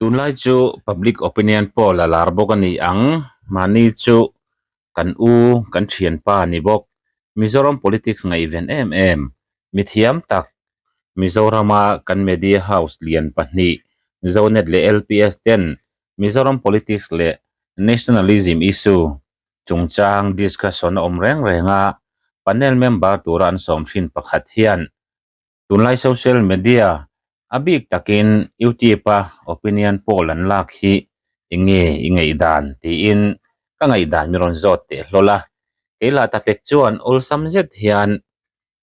Tunlai chu public opinion poll a lar bawk a ni ang. Mahni chu kan u, kan thianpa a ni bawk. Mizoram politics ngaihven em em, mithiam tak Mizorama kan media house lian pahnih Zonet leh LPS ten Mizoram politics leh nationalism issue chungchang discussion a awm reng reng a, panel member tura an sawm thin pakhat hian Tunlai social media a bik takin YouTube-a opinion poll an lak hi eng nge i ngaihdan tiin ka ngaihdan min rawn zawt teh hlawl a. Kei lah tapek chuan awlsam zet hian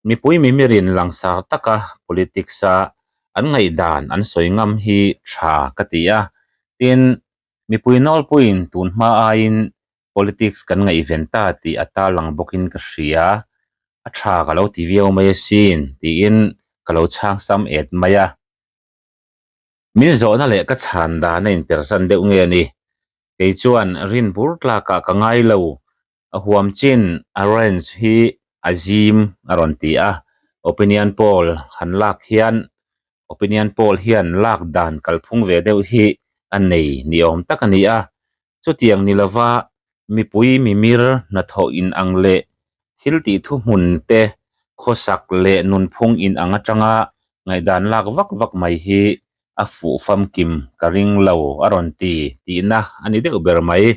mipui mimirin langsar taka politics-a an ngaihdan an sawi ngam hi tha ka ti a. Tin, mipui nawlpuiin tun hma aiin Politics kan ngaihven ta tih a tarlang bawkin ka hria, a tha ka lo ti viau mai asin tiin ka lo chhang sam et mai a. Min zawhna leh ka chhan dan a inpersan deuh nge ni? Kei chuan rin bur tlakah ka ngai lo, a huam chin a range hi a zim a rawn ti a, opinion poll han lak hian opinion poll hian lak dan kalphung ve deuh hi a nei ni awm tak a ni a, Chutiang ni lova mipui mimir hnathawh inang leh thil tih thuhmun te khawsak leh nunphung inang atanga ngaihdan lak vak vak mai hi a fuh famkim ka ring lo a rawn ti tihna a ni deuh ber mai.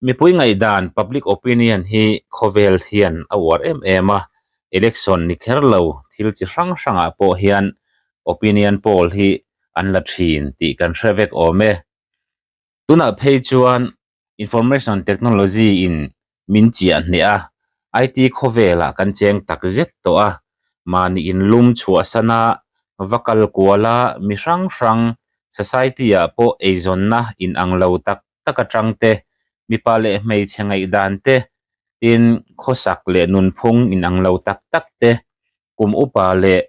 Mipui ngaihdan, public opinion, hi khawvel hian a uar em em a, election ni kher lo thil chi hrang hrangah pawh hian opinion poll hi an la thin tih kan hre vek awm e. Tunah phei chuan Information Technology in min chiah hneh a, IT khawvelah kan cheng tak zet tawh a, mahni inlum chhuahsan a, va kal kual a, mi hrang hrang society ah pawh eizawnna inang lo tak tak atang te, mipa leh hmeichhe ngaihdan te, tin khawsak leh nunphung inang lo tak tak te, kum upa leh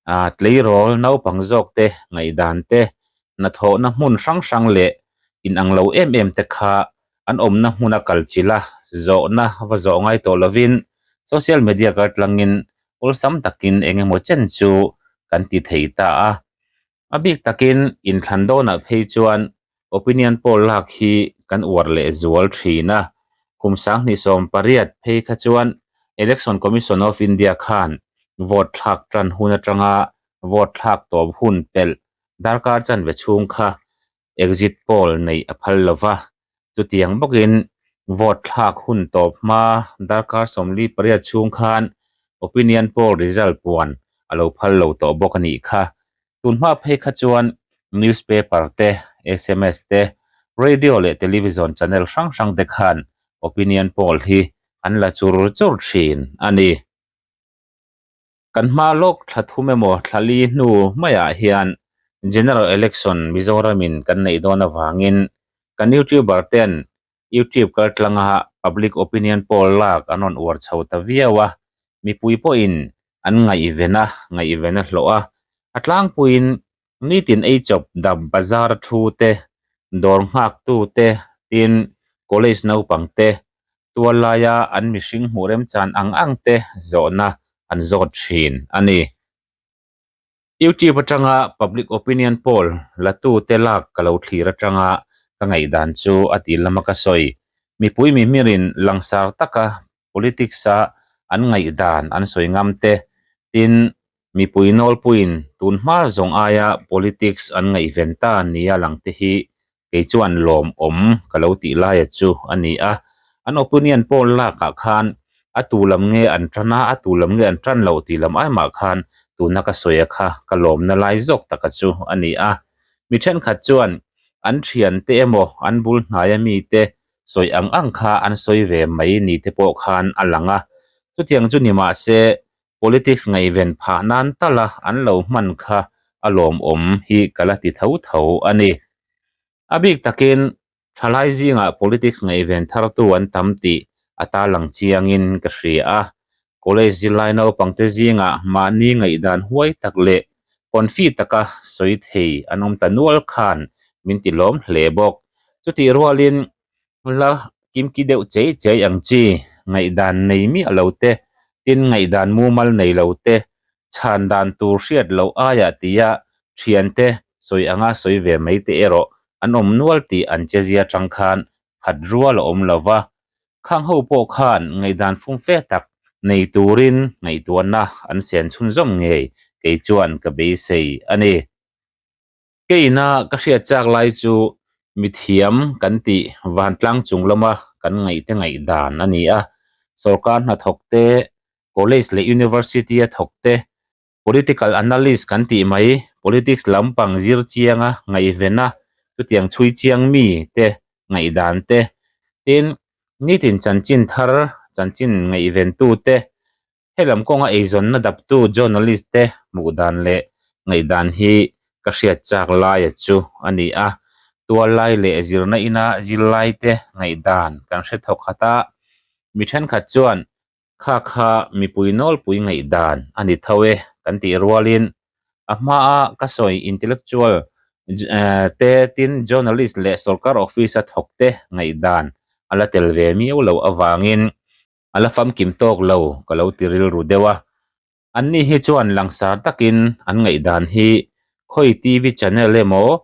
Ah tleirawl naupang zawk te ngaihdan te, hnathawhna hmun hrang hrang leh inang lo em em te kha an awmna hmuna kal chilh a, zawhna va zawh ngai tawh lovin social media kar tlangin awlsam takin eng emaw chen chu kan ti thei ta a. A bik takin inthlan dawnah phei chuan opinion poll lak hi kan uar leh zual thin a, kum 2018 phei kha chuan Election Commission of India khan vote thlak tan hun atanga vote thlak tawp hun pelh darkar chanve chhung kha exit poll neih a phal lo va, chutiang bawkin vote thlak hun tawp hma darkar 48 chhung khan opinion poll result puan a lo phal lo tawh bawk a nih kha. Tunhma phei kha chuan newspaper te, sms te, radio leh television channel hrang hrang te khan opinion poll hi an la chur chur thin a ni. Kan hma lawk thla thum emaw thla li hnu maiah hian General Election Mizoramin kan neih dawn avangin kan YouTuber ten YouTube kaltlanga public opinion poll lak an rawn uar chho ta viau a, mipui pawhin an ngaihven a, ngaihven a hlawh a, a tlangpuiin nitin eichawp dap bazar thu te, dawr nghaktu te, tin college naupang te, tual laia an mihring hmuh remchan ang ang te zawhna an zawt thin a ni. YouTube atanga public opinion poll la tu te lak ka lo thlir atanga ka ngaihdan chu a ti lama ka sawi. Mipui mihmirin langsar taka politics a an ngaihdan an sawi ngam te, tin mipui nawlpuiin tun hma zawng aia politics an ngaihven ta nia lang te hi kei chuan lawmawm ka lo tih laia chu a ni a. An opinion poll lakah khan a tu lam nge an tan a, a tu lam nge an tan loh tih lam ai mah khan tuna ka sawi a kha ka lawmna lai zawk taka chu a ni a. Mi thenkhat chuan an thiante emaw an bul hnaia mite sawi ang ang kha an sawi ve mai ni te pawh khan a lang a. Chutiang chu ni mahse Politics ngaihven phah nan tala an lo hman kha a lawmawm hi ka la ti tho tho a ni. A bik takin thalai zingah politics ngaihven thartu an tam tih a tarlang chiangin ka hria a. College zirlai naupangte zingah mahni ngaihdan huai tak leh confi taka sawi thei an awm ta nual khan min ti lawm hle bawk. Chutih rualin La kimki deuh chei chei ang chi, ngaihdan nei miah lo te, tin ngaihdan mumal nei lo te, chhan dan tur hriat loh aiah tia thiante sawi anga sawi ve mai te erawh. an awm nual tih an chezia tang khan phat rual a awm lo va. Khang ho pawh khan ngaihdan fumfe tak nei turin ngaihtuahna an sen chhunzawm ngei kei chuan ka beisei a ni. Keina ka hriat chak lai chu mithiam kan tih vantlang chung lama kan ngaihte ngaihdan a ni a. Sorkar hnathawk te, college leh university a thawk te, Political analyst kan tih mai, politics lampang zir chianga ngaihvena chutiang chhui chiang mi te ngaihdan te, tin, nitin chanchin thar chanchin ngaihventu te, helam kawnga eizawnna daptu journalist te hmuh dan leh ngaihdan hi ka hriat chak laia chu a ni a. Tuallai leh zirna ina zirlai te ngaihdan kan hre thawk khat a, mi thenkhat chuan Kha kha mipui nawlpui ngaihdan a ni tho e kan tih rualin a hmaa ka sawi intellectual te tin journalist leh sorkar office a thawk te ngaihdan a la tel ve miau loh avangin a la famkim tawk lo ka lo ti rilru deuh a. Anni hi chuan langsar takin an ngaihdan hi khawi TV channel emaw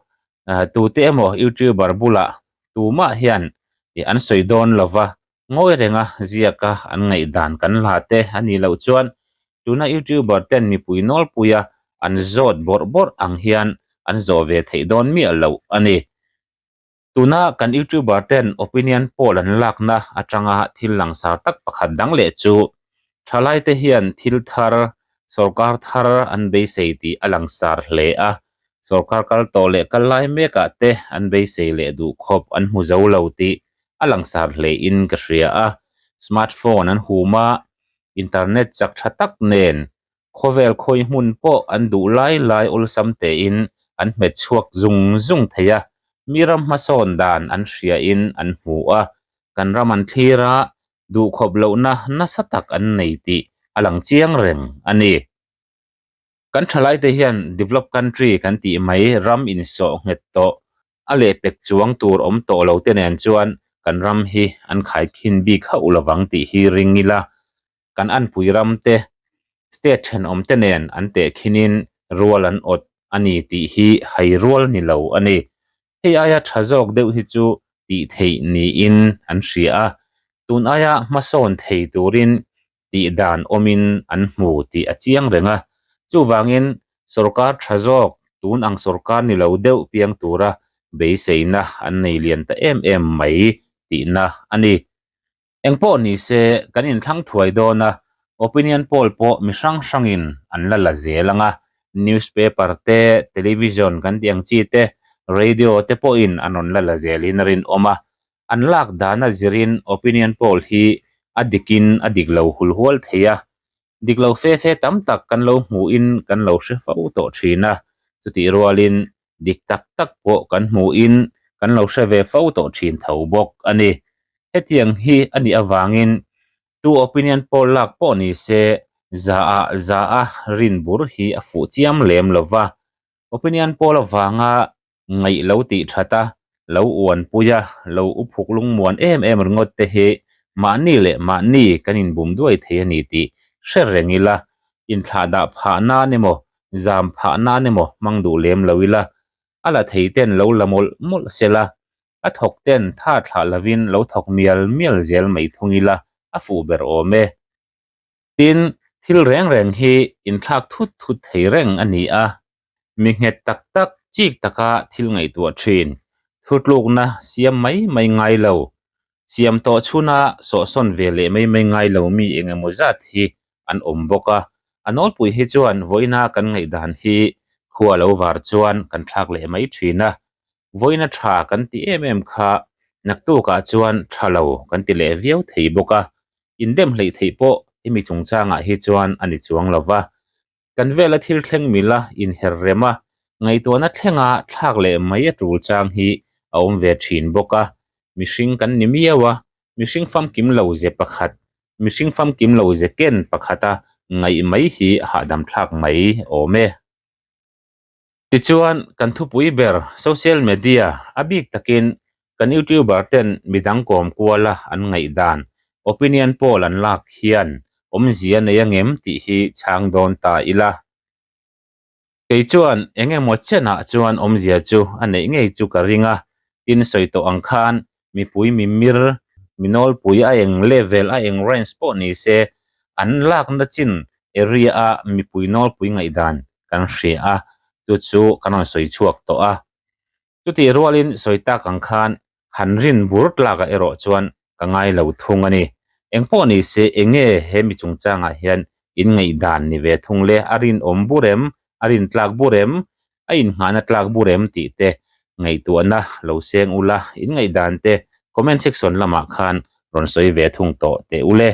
tute emaw youtuber bulah tumah hian an sawi dawn lova ngawi renga ziaka an ngaihdan kan hla te a nih loh chuan tuna youtuber ten mipui nawlpuia an zawt bawrh bawrh ang hian an zawh ve theih dawn miah loh a ni. Tuna kan youtuber ten opinion poll an lakna atanga thil langsar tak pakhat dang leh chu thalaite hian thil thar, sorkar thar an beisei tih a langsar hle a. Sorkar kal tawh leh kal lai mekah te an beisei leh duh khawp an hmu zo lo tih a langsar hle in ka hria a. Smartphone an hum a, internet chak tha tak nen Khawvel khawi hmun pawh an duh lai lai awlsam tein an hmet chhuak zung zung thei a, mi ram hmasawn dan an hriain an hmu a, kan ram an thlir a, duhkhawp lohna nasa tak an nei tih a lang chiang reng a ni. Kan thalaite hian developed country kan tih mai ram insawh nghet tawh a lehpek chuang tur awm tawh lo te nen chuan kan ram hi an khaikhin bik hauh lovang tih hi ring ila, kan anpui ram te, state thenawm te nen an tehkhinin rual an awt a ni tih hi hai rual ni lo a ni. Hei aia tha zawk deuh hi chu tih theih niin an hria a, tun aia hmasawn thei turin tih dan awmin an hmu tih a chiang reng a. Chuvangin sorkar tha zawk tun ang sorkar ni lo deuh piang tura beiseina an nei lian ta em em mai tihna a ni. Engpawh ni se, kan inthlang thuai dawn a, opinion poll pawh mi hrang hrangin an la la zel ang a, newspaper te, television kan tih ang chi te, radio te pawhin an rawn la la zelin a rinawm a. An lak dana zirin opinion poll hi a dikin a dik lo hulhual thei a, dik lo fe fe tam tak kan lo hmuhin kan lo hre fo tawh thin a, chutih rualin dik tak tak pawh kan hmuhin kan lo hre ve fo tawh thin tho bawk a ni. Hetiang hi a nih avangin tu opinion poll lak pawh ni se za ah za a rin bur hi a fuh chiam lem lo va, opinion poll avanga ngaih lo tih that a, lo uan pui a, lo u phuk lungmuan em em ringawt te hi mahni leh mahni kan inbum duai thei a ni tih hre reng ila, inthlahdah phah nan emaw, zam phah nan emaw hmang duh lem lo ila, a la thei ten lo la mawlh mawlh sela, a thawk ten tha thlah lovin lo thawk mial mial zel mai thung ila a fuh ber awm e. Tin, thil reng reng hi inthlak thut thut thei reng a ni a, mi nghet tak tak chik taka thil ngaihtuah thin, thutlukna siam mai mai ngai lo, siam tawh chhuna sawhsawn ve leh mai mai ngai lo mi eng emaw zat hi an awm bawk a. A nawlpui hi chuan vawiina kan ngaihdan hi khua lo var chuan kan thlak leh mai thin a, vawiina tha kan ti em em kha naktukah chuan tha lo kan ti leh viau thei bawk a, indem hleih theih pawh hemi chungchangah hi chuan a ni chuang lo va. Kan vela thil thleng mila inher rem a, ngaihtuahna thlenga thlak leh mai a tul chang hi a awm ve thin bawk a. Mihring kan ni miau a, mihring famkim lo ze pakhat, mihring famkim lo ze ken pakhata ngaih mai hi hahdam thlak mai awm e. Tichuan, kan thupui ber social media a bik takin kan youtuber ten midang kawm kuala an ngaihdan, opinion poll an lak hian awmzia nei angem tih hi chhang dawn ta ila. Kei chuan eng emaw chenah chuan awmzia chu a neih ngei chu ka ring a. Tin sawi tawh ang khan mipui mimir, mi nawlpui a eng level a eng range pawh ni se an lakna chin area a mipui nawlpui ngaihdan kan hria a, chu chu kan rawn sawi chhuak tawh a. Chutih rualin sawi tak ang khan han rin bur tlakah erawh chuan ka ngai lo thung a ni. Engpawh ni se enge he mi chungchangah hian in ngaihdan ni ve thung le, a rinawm bur em, a rin tlak bur em, a inngahna tlak bur em tih te ngaihtuahna lo seng ula, in ngaihdan te comment section lamah khan rawn sawi ve thung tawh teh ule.